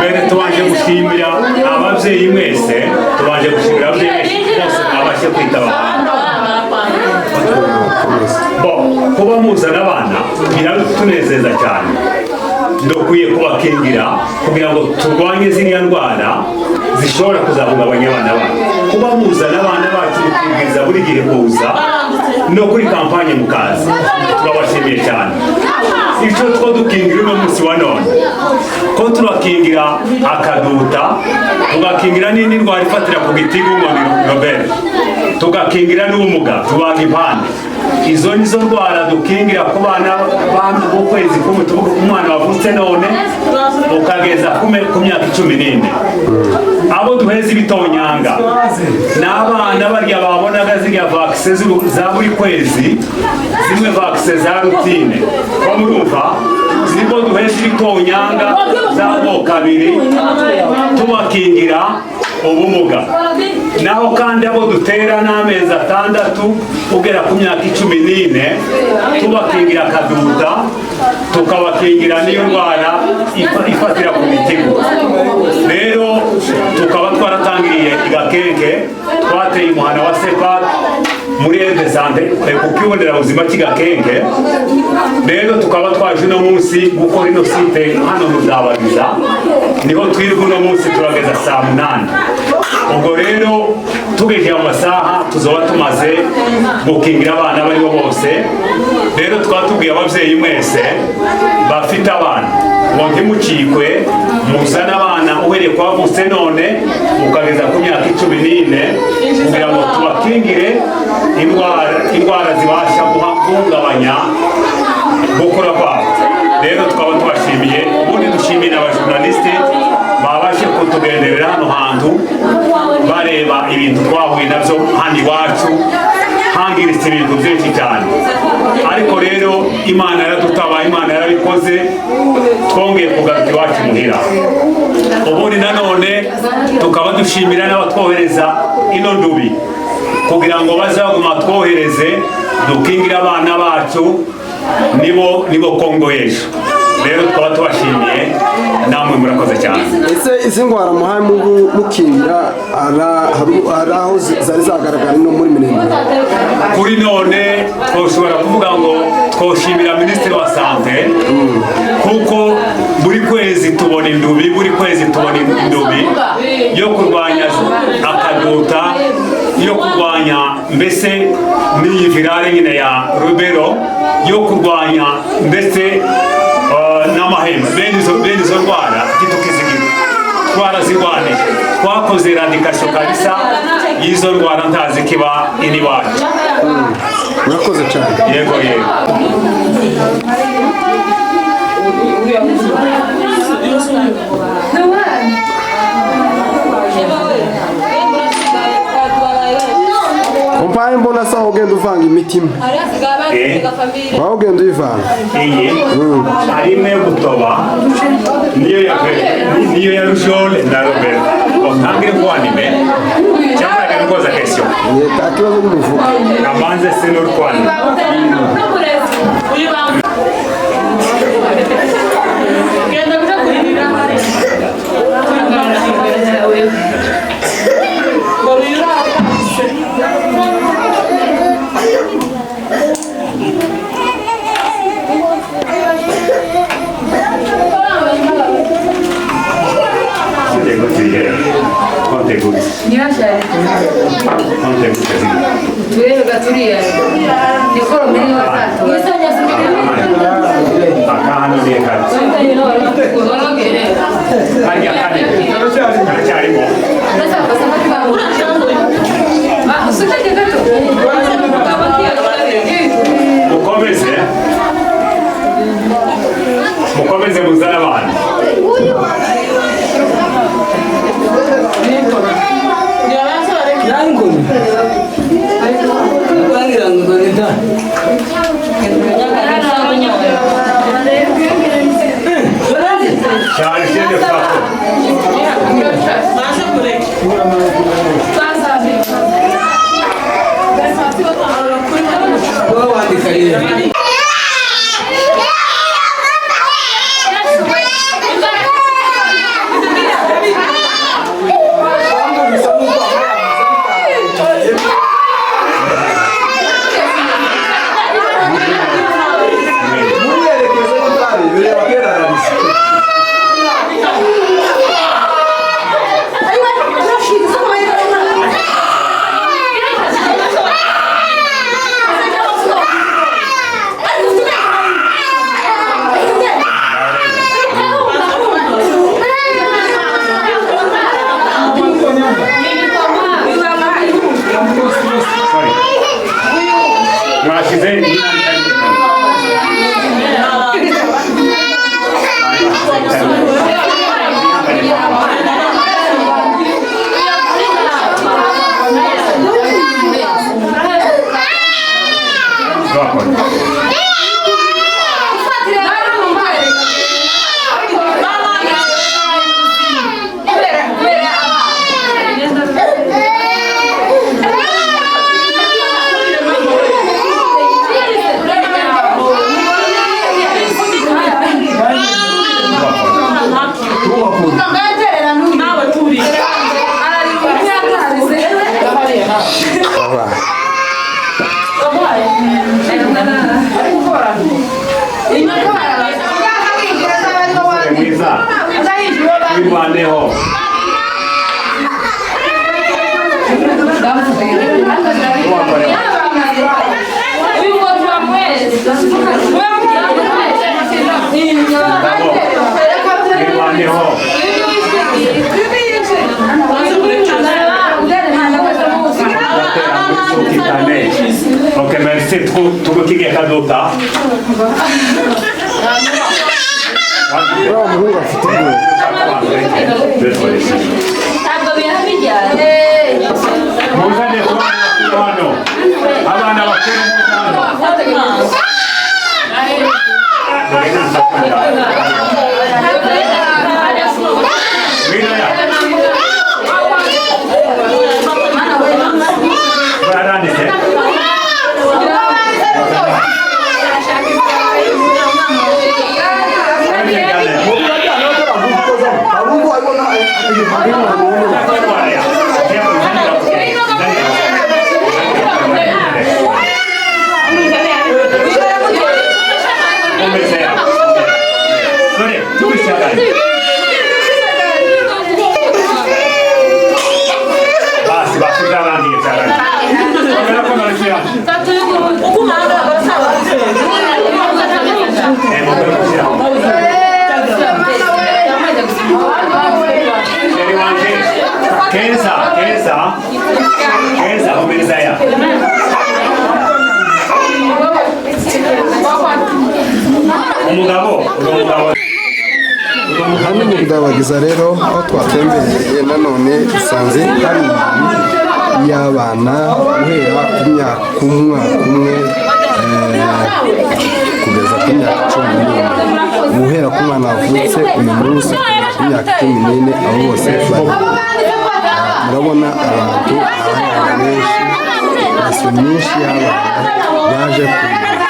Mbere tubanje gushimira ababyeyi mwese, tubanje gushimira ababyeyi bose mwabashe kwitaba. Bo kuba muzana abana biratunezeza cyane. Dukwiye kubakingira kugira ngo turwanye ziriya ndwara zishobora kuzahungabanya abana bacu. Kuba muzana abana bacu, mukibwiriza buri gihe kuza no kuri campagne mukaza, turabashimiye cyane. Icyo two dukingira uno munsi wa none, ko turakingira akaduta, tugakingira n'indi ndwara ifatira ku gitigu ngo ni rubella, tugakingira n'ubumuga, tubaga impande. Izo nizo ndwara dukingira ku bana b'ukwezi kumwe, tuvuga umwana wavutse none ukageza ku myaka 14. Abo duheza ibitonyanga ni abana barya babonaga zirya vaccin za buri kwezi, zimwe vaccin za routine, ko murumva zirimo duheza ibitonyanga z'amoko abiri, tubakingira ubumuga. Naho kandi abo dutera n'amezi 6 ugera ku myaka 14, tubakingira akaduta, tukabakingira n'iyo ndwara ifatira ku mitigo. Rero tukaba twaratangiriye i Gakenke, twateye umuhana wa Sepat muri aire de santé, ku kigo nderabuzima cy'i Gakenke. Rero tukaba twaje uno munsi gukora ino site hano Muzabagiza, niho twirirwa uno munsi, turageza saa 8. Ubwo rero tugejeje mu masaha tuzoba tumaze gukingira abana baribo bose. Rero tukaba tubwiye ababyeyi mwese bafite abana ngo ntimucikwe, muzane abana uhereye ku bavutse none ukageza ku myaka 14, kugira ngo tubakingire indwara zibasha guhungabanya gukura kwabo. Rero tukaba tubashimiye. Ubundi dushimiye n'abajournaliste babashe kutugenderera hano hantu, bareba ibintu twahuye nabyo hano iwacu. Hangiritse ibintu byinshi cyane, ariko rero Imana yaradutabaye, Imana yarabikoze, twongeye kugaruka iwacu muhira. Ubundi nanone tukaba dushimira n'abatwohereza ino ndubi, kugira ngo bazaguma twohereze dukingire abana bacu, nibo Kongo y'ejo. Rero tukaba tubashimiye, namwe murakoze cyane. Ese izi ndwara muhaye mukingira, hari aho zari zagaragara no muri Minembwe? Kuri none twoshobora kuvuga ngo twoshimira minisitiri wa santé, kuko buri kwezi tubona indubi, buri kwezi tubona indubi yo kurwanya akaduta, yo kurwanya mbese n'iyi virale nyine ya rubella, yo kurwanya ndetse n'amahembe. Bene izo ndwara ntitukizigira, twarazirwanije, twakoze éradication kabisa y'izo ndwara, ntazi kiba iri iwacu. Murakoze cyane. Yego. Mpaye mbona sawa ugenda uvanga imitima. Wawe ugenda uyivanga. Iyi hari imwe yo gutoba, niyo ya rougeole na rubella. Otangire kwanime cyangwa reka nikoza question. Nta kibazo n'umuvuga. Amanze sinurkwanime. Quante gocce? Quante gocce? Turebe turiya nikoro muri watatu. Akahano ni kare. Harya kane. Karacyarimo. Mukomeze. Mukomeze muzane abana. Chargé de Twirwaneho. Twirwaneho. Ok, merci. Tugutige kaduka. Uriya muhungu afite ubwoba. Ntabwo birabijyana. Muzane ku bana bakuru hano. Abana bakuru muze hano. Ngwino ya. Baranditse. Basi, basi, byarangiye, byarangiye. Komera, komera, kira. Mukore gushyiraho. Sheri wanje. Keza, Keza. Keza, humiriza ya. Umugabo, uri umugabo. Hano mu Ndabagiza rero, aho twatembereye nanone, dusanze hari imibiri y'abana guhera ku myaka ku mwaka umwe kugeza ku myaka 14, guhera ku mwana wavutse uyu munsi kugeza ku myaka 14, abo bose bari. Murabona abantu, abana benshi, population nyinshi y'abana baje kureba.